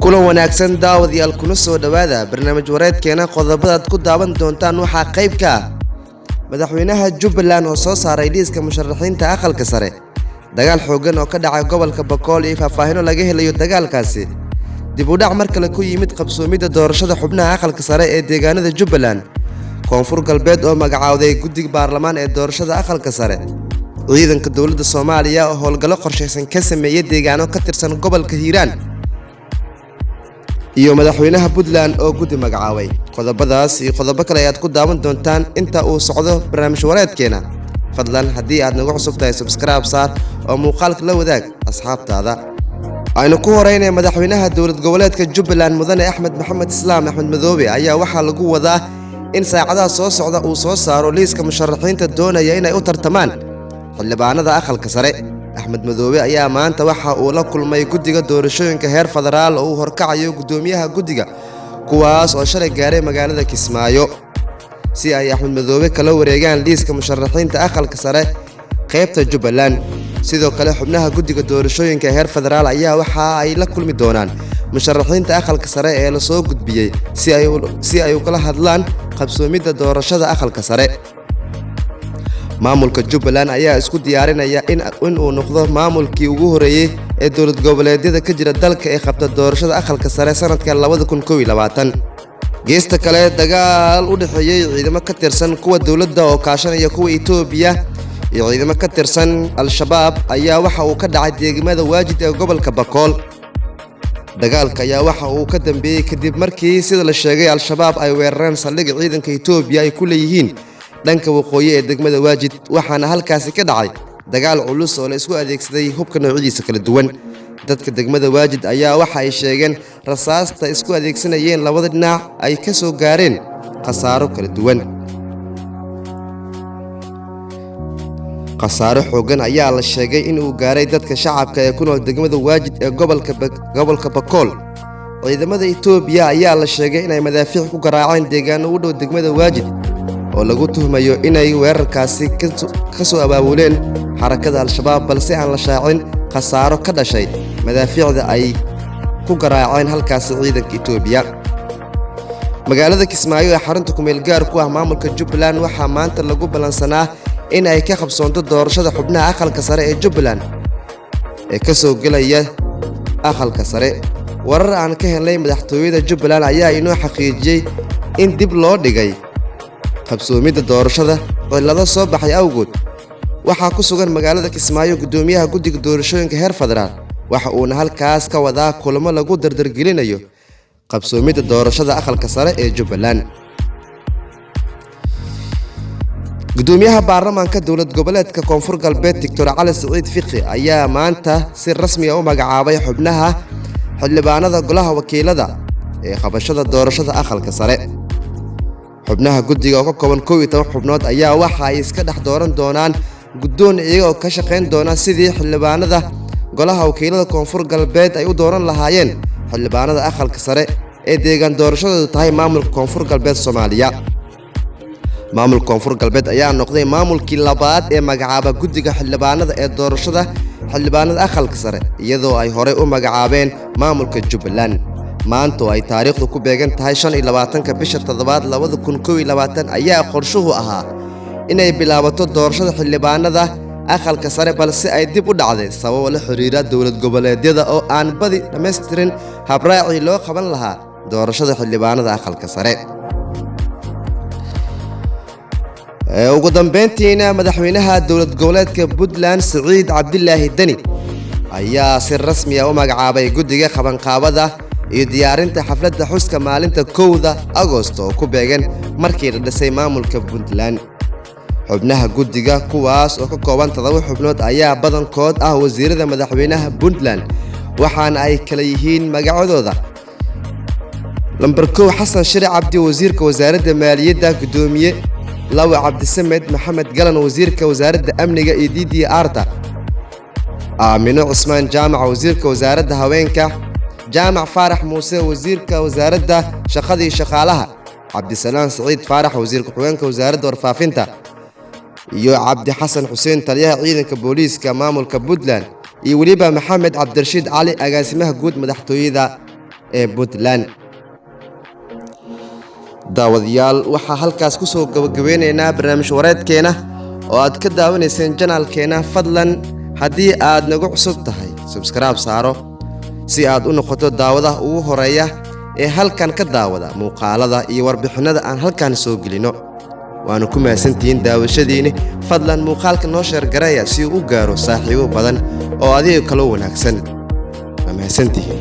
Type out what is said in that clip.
Kulan wanaagsan daawadayaal, kuna soo dhowaada barnaamij wareedkeena. Qodobadaad ku daawan doontaan waxaa qayb ka ah madaxweynaha Jubbaland oo soo saaray liiska musharaxiinta aqalka sare, dagaal xooggan oo ka dhacay gobolka Bakool iyo faahfaahino laga helayo dagaalkaasi, dib u dhac mar kale ku yimid qabsoomidda doorashada xubnaha aqalka sare ee deegaanada Jubbaland, Koonfur Galbeed oo magacaawday guddiga baarlamaan ee doorashada aqalka sare, ciidanka dowladda Soomaaliya oo howlgallo qorshaysan ka sameeyay deegaano ka tirsan gobolka Hiiraan, iyo madaxweynaha Puntland oo guddi magacaabay. Qodobadaas iyo qodobo kale ayaad ku daawan doontaan inta uu socdo barnaamij wareedkeena. Fadlan haddii aad nagu cusub tahay, subscribe saar oo muuqaalka la wadaag asxaabtaada. Aynu ku horeynay, madaxweynaha dowlad goboleedka Jubbaland, mudane Axmed Maxamed Islaam, Axmed Madoobe, ayaa waxaa lagu wadaa in saacadaha soo socda uu soo saaro liiska musharaxiinta doonaya inay u tartamaan xildhibaanada aqalka sare. Axmed Madoobe ayaa maanta waxa uu la kulmay guddiga doorashooyinka heer federaal oo uu horkacayo guddoomiyaha guddiga, kuwaas oo shalay gaaray magaalada Kismaayo si ay Axmed Madoobe kala wareegaan liiska musharaxiinta aqalka sare qaybta Jubbaland. Sidoo kale xubnaha guddiga doorashooyinka heer federaal ayaa waxa ay la kulmi doonaan musharaxiinta aqalka sare ee lasoo gudbiyey si ay ukala hadlaan qabsoomidda doorashada aqalka sare. Maamulka Jubbaland ayaa isku diyaarinaya in uu noqdo maamulkii ugu horeeyey ee dowlad goboleedyada ka jira dalka ee qabta doorashada aqalka sare sanadka 2021. Geesta kale, dagaal u dhexeeyey ciidamo ka tirsan kuwa dowladda oo kaashanaya kuwa Itoobiya iyo ciidamo ka tirsan Al-Shabaab ayaa waxa uu ka dhacay degmada Waajid ee gobolka Bakool. Dagaalka ayaa waxa uu ka dambeeyey kadib markii, sida la sheegay, Al-Shabaab ay weerareen saldhig ciidanka Itoobiya ay ku leeyihiin dhanka waqooyi ee degmada Waajid, waxaana halkaasi ka dhacay dagaal culus oo la isku adeegsaday hubka noocyadiisa kala duwan. Dadka degmada Waajid ayaa waxa ay sheegeen rasaasta isku adeegsanayeen labada dhinac ay ka soo gaareen khasaaro kala duwan. Khasaaro xooggan ayaa la sheegay in uu gaaray dadka shacabka ee ku nool degmada Waajid ee gobolka Bakool. Ciidamada Itoobiya ayaa la sheegay inay madaafiic ku garaaceen deegaano u dhow degmada Waajid oo lagu tuhmayo inay weerarkaasi ka soo abaabuleen xarakada Al-Shabaab, balse aan la shaacin khasaaro ka dhashay madaafiicda ay ku garaaceen halkaasi ciidanka Itoobiya. Magaalada Kismaayo ee xarunta kumeel gaar ku ah maamulka Jubbaland waxaa maanta lagu ballansanaa in ay ka qabsoonto doorashada xubnaha aqalka sare ee Jubbaland ee ka soo gelaya aqalka sare. Warar aan ka helnay madaxtooyada Jubbaland ayaa inoo xaqiijiyey in dib loo dhigay qabsoomidda doorashada cillado soo baxay awgood. Waxaa ku sugan magaalada Kismaayo guddoomiyaha guddiga doorashooyinka heer federaal, waxa uuna halkaas ka wadaa kulamo lagu dardargelinayo qabsoomidda doorashada aqalka sare ee Jubbaland. Gudoomiyaha baarlamaanka dowlad goboleedka Koonfur Galbeed, Doctor Cali Siciid Fiqi, ayaa maanta si rasmi ah u magacaabay xubnaha xildhibaanada golaha wakiilada ee qabashada doorashada aqalka sare. Xubnaha guddiga oo ka kooban 11 xubnood ayaa waxa ay iska dhex dooran doonaan guddoon, iyaga oo ka shaqayn doona sidii xildhibaanada golaha wakiilada Koonfur Galbeed ay u dooran lahaayeen xildhibaanada aqalka sare ee deegaan doorashadoodu tahay maamulka Koonfur Galbeed Soomaaliya. Maamulka Koonfur Galbeed ayaa noqday maamulkii labaad ee magacaaba guddiga xildhibaanada ee doorashada xildhibaanada aqalka sare, iyadoo ay horey u magacaabeen maamulka Jubbaland. Maanta oo ay taariikhdu ku beegan tahay 25-ka bisha toddobaad 2021 ayaa qorshuhu ahaa inay bilaabato doorashada xildhibaanada aqalka sare, balse ay dib u dhacday sababo la xiriira dowlad goboleedyada oo aan badi dhammaystirin habraacii loo qaban lahaa doorashada xildhibaanada aqalka sare. Ugu dambeyntiina, madaxweynaha dowlad goboleedka Puntland, Siciid Cabdilaahi Deni, ayaa si rasmi ah u magacaabay guddiga qabanqaabada iyo diyaarinta xafladda xuska maalinta 1da Agost oo ku beegan markii la dhisay maamulka Puntland. Xubnaha guddiga, kuwaas oo ka kooban 7 xubnood, ayaa badankood ah wasiirada madaxweynaha Puntland, waxaana ay kala yihiin magacadooda: lambar 1, Xasan Shire Cabdi, wasiirka wasaaradda maaliyadda, guddoomiye; 2, Cabdisamed Maxamed Galan, wasiirka wasaaradda amniga iyo D D R-ta; Aamino Cusmaan Jaamac, wasiirka wasaaradda haweenka; Jaamac Faarax Muuse, wasiirka wasaaradda shaqada iyo shaqaalaha; Cabdisalaan Siciid Faarax, wasiirka ku-xigeenka wasaaradda warfaafinta; iyo Cabdi Xasan Xuseen, taliyaha ciidanka booliiska maamulka Puntland; iyo weliba Maxamed Cabdirashiid Cali, agaasimaha guud madaxtooyada ee Puntland. Daawadayaal, waxaa halkaas kusoo gabagabeynaynaa barnaamij wareedkeena oo aad ka daawanayseen channelkeena. Fadlan, haddii aad nagu cusub tahay, subscribe saaro si aad u noqoto daawadaha ugu horeeya ee halkan ka daawada muuqaalada iyo warbixinnada aan halkan soo gelino. Waanu ku mahadsantihiin daawashadiini. Fadlan muuqaalka noo share gareeya si uu u gaaro saaxiibo badan oo adiga kaloo wanaagsan. Waa mahadsantihiin.